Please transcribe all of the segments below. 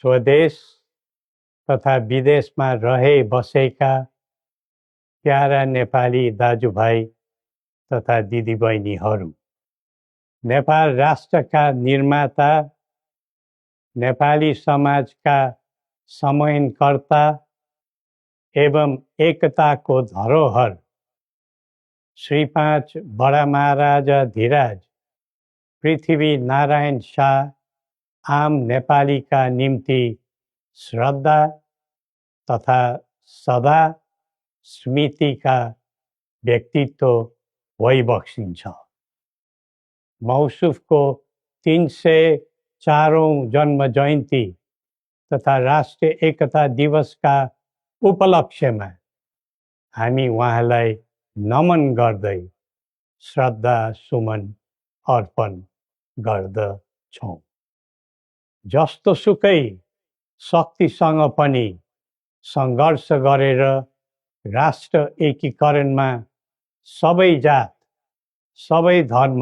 स्वदेश तथा विदेशमा रहे बसेका प्यारा नेपाली दाजुभाइ तथा दिदीबहिनीहरू, नेपाल राष्ट्रका निर्माता, नेपाली समाजका समन्वयकर्ता एवं एकताको धरोहर श्री 5 बडा महाराजा धीराज पृथ्वी नारायण शाह आम नेपालीका निम्ति श्रद्धा तथा सदा स्मृतिका व्यक्तित्व भइबक्सिन्छ। मौसुफको 304औं जन्म जयन्ती तथा राष्ट्रिय एकता दिवसका उपलक्ष्यमा हामी उहाँलाई नमन गर्दै श्रद्धा सुमन अर्पण गर्दछौँ। जस्तोसुकै शक्तिसँग पनि सङ्घर्ष गरेर राष्ट्र एकीकरणमा सबै जात, सबै धर्म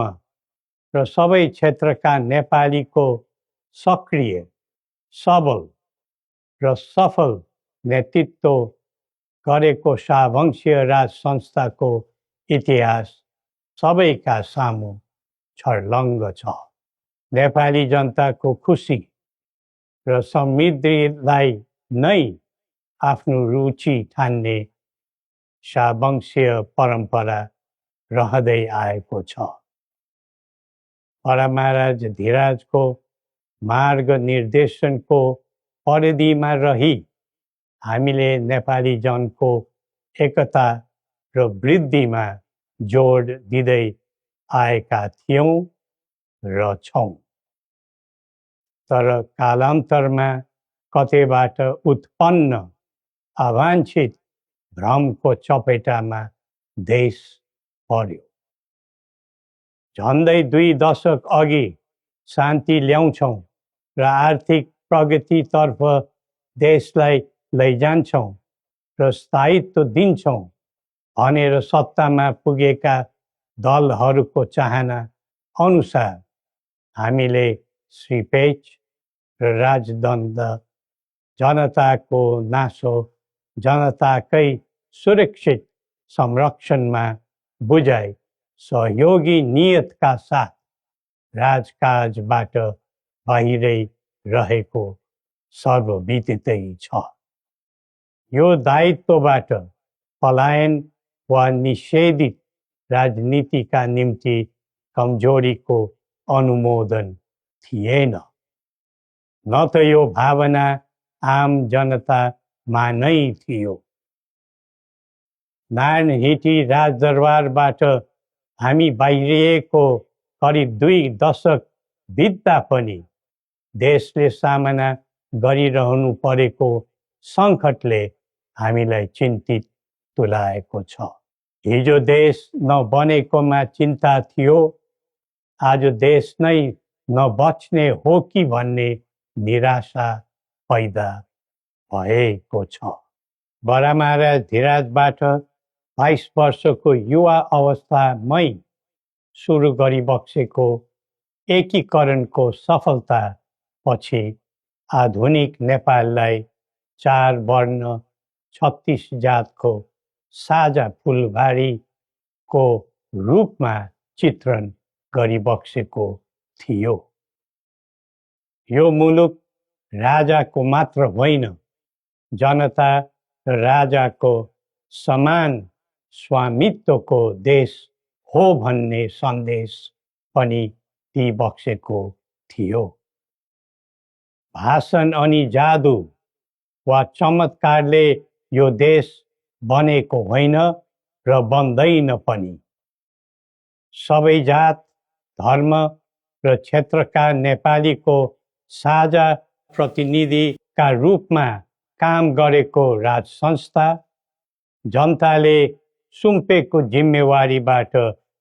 र सबै क्षेत्रका नेपालीको सक्रिय, सबल र सफल नेतृत्व गरेको शाहवंशीय राज संस्थाको इतिहास सबैका सामु छर्लङ्ग छ। नेपाली जनताको खुसी र समृद्धिलाई नै आफ्नो रुचि ठान्ने शाहवंशीय परम्परा रहँदै आएको छ। बडा महाराज धीराजको मार्ग निर्देशनको परिधिमा रही हामीले नेपाली जनको एकता र वृद्धिमा जोड दिँदै आएका थियौँ र छौँ। तर कालान्तरमा कतैबाट उत्पन्न अवाञ्छित भ्रमको चपेटामा देश पर्यो। झन्डै 2 दशक अघि शान्ति ल्याउँछौँ र आर्थिक प्रगतितर्फ देशलाई लैजान्छौँ र स्थायित्व दिन्छौँ भनेर सत्तामा पुगेका दलहरूको चाहना अनुसार हामीले श्री पेच र राजदण्ड, जनताको नासो, जनताकै सुरक्षित संरक्षणमा बुझाइ सहयोगी नियतका साथ राजकाजबाट बाहिरै रहेको सर्वविदितै छ। यो दायित्वबाट पलायन वा निषेधित राजनीतिका निम्ति कमजोरीको अनुमोदन थिएन, न त यो भावना आम जनतामा नै थियो। नारायणहिटी राजदरबारबाट हामी बाहिरिएको करिब 2 दशक बित्दा पनि देशले सामना गरिरहनु परेको सङ्कटले हामीलाई चिन्तित तुल्याएको छ। हिजो देश नबनेकोमा चिन्ता थियो, आज देश नै नबच्ने हो कि भन्ने निराशा पैदा भएको छ। बडा महाराज धीराजबाट 22 वर्षको युवा अवस्थामै सुरु गरिबक्सेको एकीकरणको सफलता पछि आधुनिक नेपाललाई 4 वर्ण 36 जातको साझा फुलबारीको रूपमा चित्रण गरिबक्सेको थियो। यो मुलुक राजाको मात्र होइन, जनता र राजाको समान स्वामित्वको देश हो भन्ने सन्देश पनि दिइबक्सेको थियो। भाषण अनि जादु वा चमत्कारले यो देश बनेको होइन र बन्दैन पनि। सबै जात, धर्म र क्षेत्रका नेपालीको साझा प्रतिनिधिका रूपमा काम गरेको राज संस्था जनताले सुम्पेको जिम्मेवारीबाट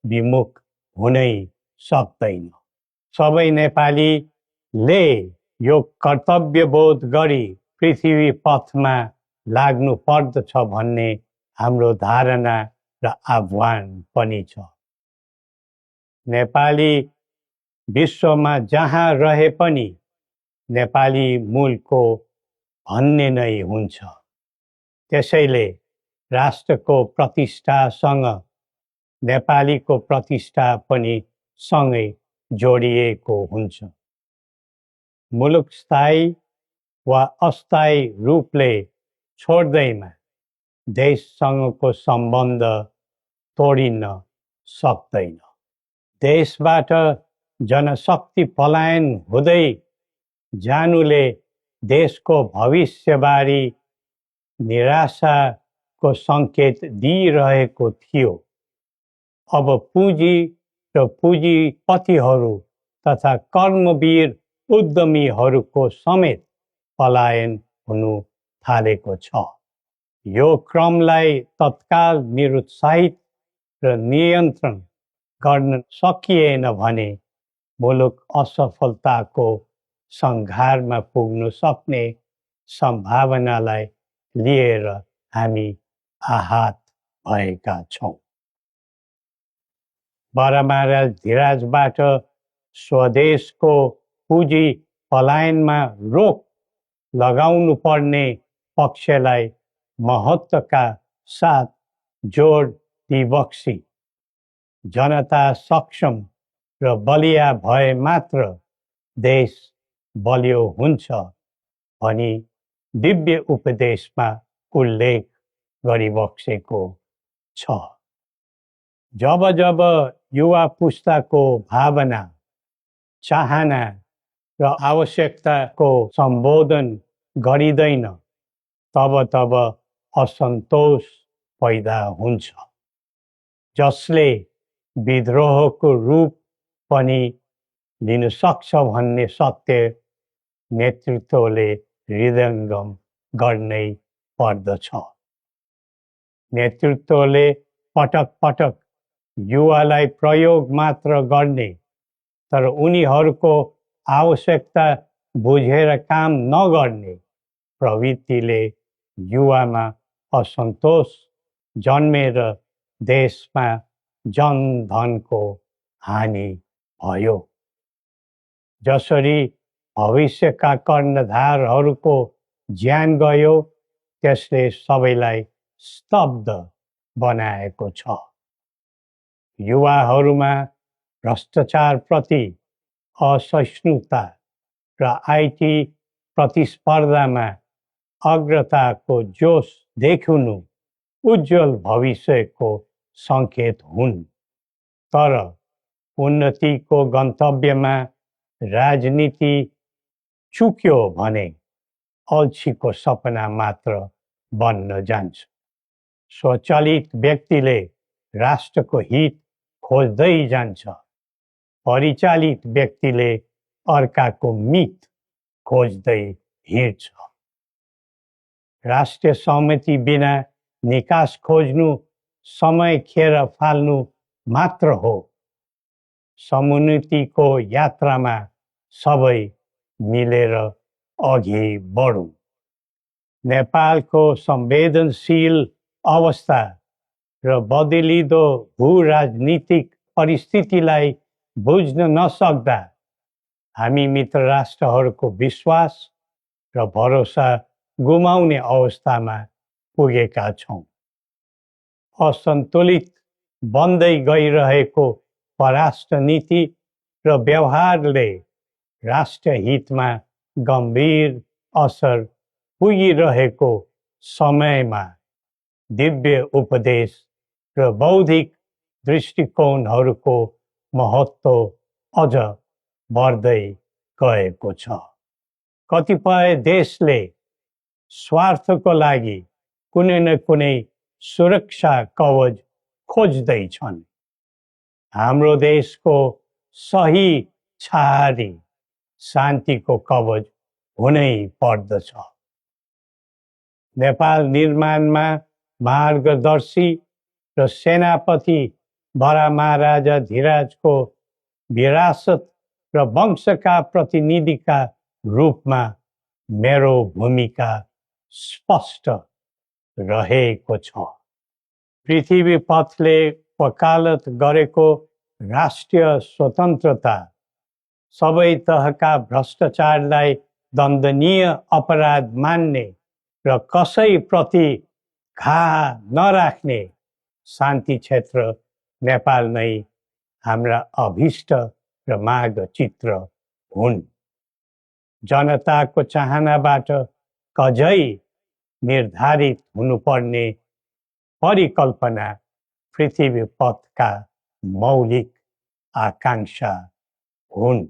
विमुख हुनै सक्दैन। सबै नेपालीले यो कर्तव्यबोध गरी पृथ्वी पथमा लाग्नु पर्दछ भन्ने हाम्रो धारणा र आह्वान पनि छ। नेपाली विश्वमा जहाँ रहे पनि नेपाली मूलको भन्ने नै हुन्छ। त्यसैले राष्ट्रको प्रतिष्ठासँग नेपालीको प्रतिष्ठा पनि सँगै जोडिएको हुन्छ। मुलुक स्थायी वा अस्थायी रूपले छोड्दैमा देशसँगको सम्बन्ध तोडिन सक्दैन। देशबाट जनशक्ति पलायन हुँदै जानुले देशको भविष्यबारे निराशाको सङ्केत दिइरहेको थियो। अब पुँजी र पुँजीपतिहरू तथा कर्मवीर उद्यमीहरूको समेत पलायन हुनु थालेको छ। यो क्रमलाई तत्काल निरुत्साहित र नियन्त्रण गर्न सकिएन भने मुलुक असफलताको सङ्घारमा पुग्न सक्ने सम्भावनालाई लिएर हामी आहत भएका छौँ। बरामारा धिराजबाट स्वदेशको पुँजी पलायनमा रोक लगाउनु पर्ने पक्षलाई महत्त्वका साथ जोड दिबक्सी जनता सक्षम र बलिया भए मात्र देश बलियो हुन्छ भनी दिव्य उपदेशमा उल्लेख गरिबक्सेको छ। जब जब युवा पुस्ताको भावना, चाहना र आवश्यकताको सम्बोधन गरिँदैन तब तब असन्तोष पैदा हुन्छ, जसले विद्रोहको रूप पनि लिन सक्छ भन्ने सत्य नेतृत्वले हृदयङ्गम गर्नै पर्दछ। नेतृत्वले पटक पटक युवालाई प्रयोग मात्र गर्ने तर उनीहरूको आवश्यकता बुझेर काम नगर्ने प्रवृत्तिले युवामा असन्तोष जन्मेर देशमा जनधनको हानि भयो। जसरी भविष्यका कर्णधारहरूको ज्यान गयो त्यसले सबैलाई स्तब्ध बनाएको छ। युवाहरूमा भ्रष्टाचारप्रति असहिष्णुता र आइटी प्रतिस्पर्धामा अग्रताको जोश देखिनु उज्जवल भविष्यको सङ्केत हुन्। तर उन्नतिको गन्तव्यमा राजनीति चुक्यो भने अल्छीको सपना मात्र बन्न जान्छ। स्वचालित व्यक्तिले राष्ट्रको हित खोज्दै जान्छ, परिचालित व्यक्तिले अर्काको मित खोज्दै हिँड्छ। राष्ट्रिय सहमति बिना निकास खोज्नु समय खेर फाल्नु मात्र हो। समुन्नतिको यात्रामा सबै मिलेर अघि बढौँ। नेपालको संवेदनशील अवस्था र बदलिँदो भू-राजनीतिक परिस्थितिलाई बुझ्न नसक्दा हामी मित्र राष्ट्रहरूको विश्वास र भरोसा गुमाउने अवस्थामा पुगेका छौँ। असन्तुलित बन्दै गइरहेको परराष्ट्र नीति र व्यवहारले राष्ट्रिय हितमा गम्भीर असर पुगिरहेको समयमा दिव्य उपदेश र बौद्धिक दृष्टिकोणहरूको महत्त्व अझ बढ्दै गएको छ। कतिपय देशले स्वार्थको लागि कुनै न कुनै सुरक्षा कवच खोज्दैछन्। हाम्रो देशको सही छहारी शान्तिको कवच हुनै पर्दछ। नेपाल निर्माणमा मार्गदर्शी र सेनापति बरामाराजा धिराजको विरासत र वंशका प्रतिनिधिका रूपमा मेरो भूमिका स्पष्ट रहेको छ। पृथ्वी पथले वकालत गरेको राष्ट्रिय स्वतन्त्रता सबै तहका भ्रष्टाचारलाई दण्डनीय अपराध मान्ने र कसैप्रति घाह नराख्ने शान्ति क्षेत्र नेपाल नै हाम्रा अभिष्ट र माग चित्र हुन्। जनताको चाहनाबाट कझै निर्धारित हुनुपर्ने परिकल्पना पृथ्वी पथका मौलिक आकांक्षा हुन्।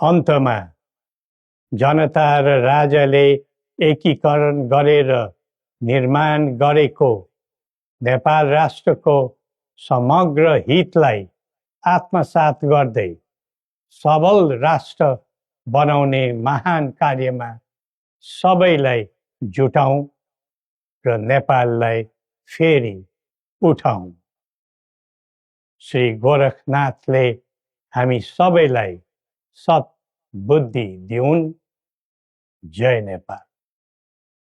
अन्तमा जनता र राजाले एकीकरण गरेर निर्माण गरेको नेपाल राष्ट्रको समग्र हितलाई आत्मसात गर्दै सबल राष्ट्र बनाउने महान कार्यमा सबैलाई जुटौँ र नेपाललाई फेरि उठाउँ। श्री गोरखनाथले हामी सबैलाई सत् बुद्धि दिउन्। जय नेपाल।